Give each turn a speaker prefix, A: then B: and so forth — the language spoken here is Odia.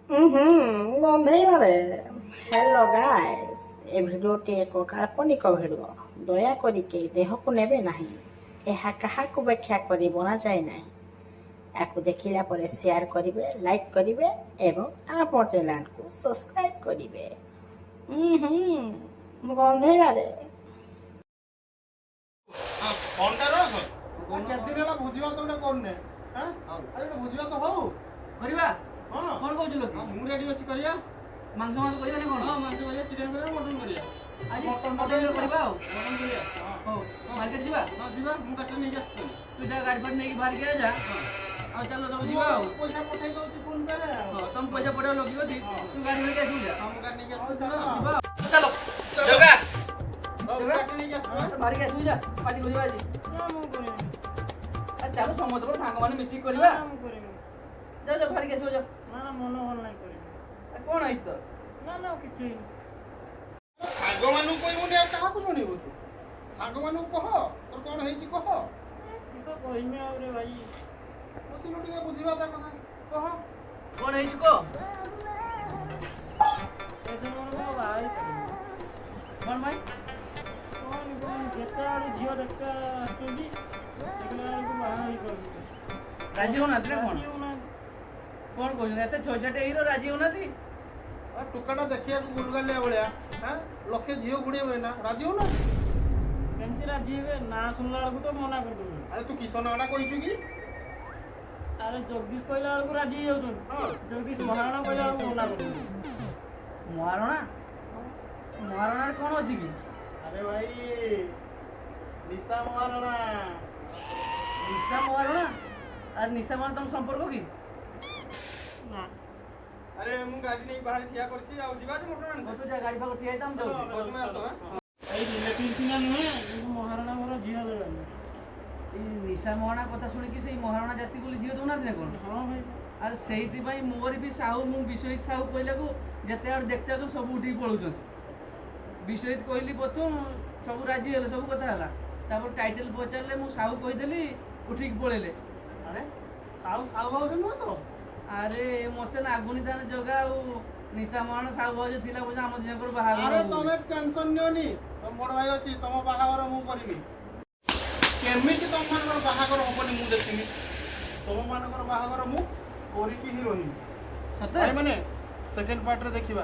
A: ହୁଁ, ଗନ୍ଧେଇବାରେ। ହ୍ୟାଲୋ ଗାଏସ୍, ଏ ଭିଡ଼ିଓଟି ଏକ କାଳ୍ପନିକ ଭିଡ଼ିଓ। ଦୟାକରି କେହି ଦେହକୁ ନେବେ ନାହିଁ। ଏହା କାହାକୁ ବ୍ୟାଖ୍ୟା କରି ବନାଯାଏ ନାହିଁ। ଏହାକୁ ଦେଖିଲା ପରେ ସେୟାର କରିବେ, ଲାଇକ୍ କରିବେ ଏବଂ ଆମ ଚ୍ୟାନେଲକୁ ସବସ୍କ୍ରାଇବ୍ କରିବେ। ହୁଁ, ଗନ୍ଧେଇବାରେ।
B: ଫୋନଟା ରଖ। କେତେ ଦିନ ହେଲା ଭୋଜି ଭାତ ଗୋଟେ କରୁନେ? ଆଁ, ଆରେ, ଗୋଟେ ଭୋଜି ଭାତ ହଉ।
C: କରିବା।
B: ହଁ।
C: କଣ କହୁଛୁ ଲୋକି?
D: ମୁଁ ରେଡି ଅଛି, କରିବା।
C: ମାଂସ ମାଂସ କରିବା ନା କଣ?
D: ହଁ, ମାଂସ କରିବା, ଚିକେନ କରିବା, ମଟନ କରିବା।
C: ଆଜି ମଟନ କରିବା ଆଉ।
D: ମଟନ କରିବା।
C: ହଉ, ମାର୍କେଟ ଯିବା।
D: ହଁ, ଯିବା। ମୁଁ ଗାଡ଼ିଟା ନେଇକି ଆସୁଛି।
C: ତୁ ଯା, ଗାଡ଼ି ଫାଡ଼ି ନେଇକି ବାହାରିକି ଯା। ଆଉ ଚାଲ, ସବୁ ଯିବା ଆଉ।
B: ପଇସା ପଠେଇ ଦଉଛି ଫୋନ ପେ ରେ।
C: ହଁ, ତମ ପଇସା ପଠେଇବ ଲୋକି କତି। ତୁ ଗାଡ଼ି ଧରିକି ଆସିବୁ, ଯା।
D: ହଁ, ମୁଁ ଗାଡ଼ି ନେଇକି ଆସୁଛି।
B: ଚାଲ।
C: ଯିବା ଆଉ। ଚାଲ ଜଗା।
D: ହଉ, ମୁଁ ଗାଡ଼ି ନେଇକି ଆସୁଛି।
C: ବାହାରିକି ଆସିବୁ, ଯା। ପାର୍ଟି କରିବା ଆଜି।
E: ନା, ମୁଁ କରିବିନି।
C: ଆରେ ଚାଲ, ସମସ୍ତଙ୍କର ସାଙ୍ଗମାନେ ମିଶିକି କରିବା।
E: ନା, ମୁଁ କରିବିନି।
C: ଯାଅ ଯାଅ, ବାହାରିକି ଆସିବ, ଯାଅ।
E: ନା ନା, ମନ ଭଲ ନାହିଁ, କରିବିନି।
C: ଆରେ, କଣ ହେଇଛି ତୋର?
E: ନା ନା, କିଛି ହେଇନି।
B: ସାଙ୍ଗମାନଙ୍କୁ କହିବୁନି ଆଉ କାହାକୁ ଜଣେଇବୁ? ତୁ ସାଙ୍ଗମାନଙ୍କୁ କହ, ତୋର କଣ ହେଇଛି କହ।
E: କିସ କହିମି ଆଉ ରେ ଭାଇ?
B: ବସିଲୁ, ଟିକେ ବୁଝିବା ତା କଥା, କହ।
C: କଣ ହେଇଛି କହ।
E: ଏଥର ମୋର ମୋ ବାହା ହେଇପାରିବିନି।
C: କଣ ଭାଇ?
E: କଣ କଣ, ଯେତେ ଆଡୁ ଝିଅ ଦେଖା ଆସୁଛନ୍ତି, ଦେଖିଲା ବେଳକୁ ବାହା ହେଇପାରୁନି।
C: ରାଜି ହଉନାହାନ୍ତି ନା କଣ?
E: ରାଜି ହଉନାହାନ୍ତି।
C: କଣ କହୁଛନ୍ତି? ଏତେ ଛୋଟ ଛୋଟ ହିରୋ ରାଜି ହଉନାହାନ୍ତି?
B: ଆଉ ଟୋକାଟା ଦେଖିବାକୁ ଗୁଲଗାଲିଆ ଭଳିଆ, ହାଁ, ଲକ୍ଷେ ଝିଅ ଘୁଡେଇବେ ନା, ରାଜି ହଉନାହାନ୍ତି?
E: କେମିତି ରାଜି ହେବେ? ନାଁ ଶୁଣିଲା ବେଳକୁ ତ ମନା କରିଦଉଛନ୍ତି।
B: ଆରେ, ତୁ କିସ ନାଁଟା କହିଛୁ କି?
E: ଆରେ, ଜଗଦୀଶ କହିଲା ବେଳକୁ ରାଜି ହେଇଯାଉଛନ୍ତି। ଜଗଦୀଶ ମହାରଣା କହିଲା ବେଳକୁ ମନା କରିଦଉଛନ୍ତି।
C: ମହାରଣା? ମହାରଣାରେ କଣ ଅଛି କି?
B: ଆରେ ଭାଇ, ନିଶା ମହାରଣା।
C: ନିଶା ମହାରଣା? ଆରେ, ନିଶା ମହାରଣା ତମ ସମ୍ପର୍କ କି?
E: ନା।
D: ଆରେ, ମୁଁ ଗାଡ଼ି ନେଇକି ବାହାରେ ଠିଆ କରିଛି, ଆଉ ଯିବା ଯେ ମଟନ
C: ହଉ,
D: ଆଣିତେ।
C: ତୁ ଯା, ଗାଡ଼ି ପାଖକୁ ଠିଆ ହେଇଥା, ମୁଁ ଯାଉଛି।
D: ହଉ, ତୁମେ ଆସ, ଆଁ?
E: ଏଇ ରିଲେଟିଭ ସିନା ନୁହେଁ, କିନ୍ତୁ ମହାରଣା ଘର ଝିଅ ଦେବେନି।
C: ଏଇ ନିଶା ମହାରଣା କଥା ଶୁଣିକି ସେଇ ମହାରଣା ଜାତି ବୋଲି ଝିଅ ଦଉନାହାନ୍ତି ନା କଣ?
E: ହଁ ଭାଇ।
C: ଆରେ, ସେଇଥିପାଇଁ ମୋର ବି ସାହୁ, ମୁଁ ବିଶ୍ୱଜିତ ସାହୁ କହିଲାକୁ ଯେତେ ଆଡ଼େ ଦେଖିତେ ଆସୁଛନ୍ତି, ସବୁ ଉଠିକି ପଳଉଛନ୍ତି। ବିଶ୍ୱଜିତ କହିଲି ପ୍ରଥମ, ସବୁ ରାଜି ହେଲେ, ସବୁ କଥା ହେଲା। ତାପରେ ଟାଇଟେଲ ପଚାରିଲେ, ମୁଁ ସାହୁ କହିଦେଲି, ଉଠିକି ପଳେଇଲେ।
B: ଆରେ, ସାହୁ, ସାହୁ ଭାଉଜ ନୁହଁ ତ?
C: ଆରେ, ମତେ ନାଗୁନି ତାହେଲେ ଜଗା ଆଉ ନିଶା ମହାରଣା ସାହୁ ଭାଉଜ ଥିଲା ବୁଝା ଆମ ଦିଜଣଙ୍କର ବାହାଘର
B: ଆରେ,
C: ହବ ବୋଲି।
B: ତମେ ଟେନସନ ନିଅନି, ତମ ବଡ ଭାଇ ଅଛି। ତମ ବାହାଘର ମୁଁ କରିବି। କେମିତି ତମ ମାନଙ୍କର ବାହାଘର ହବନି ମୁଁ ଦେଖିବି। ତମ ମାନଙ୍କର ବାହାଘର ମୁଁ କରିକି ହିଁ ରହିବି।
C: ସତରେ?
B: ଭାଇ ମାନେ, ସେକେଣ୍ଡ ପାର୍ଟରେ ଦେଖିବା।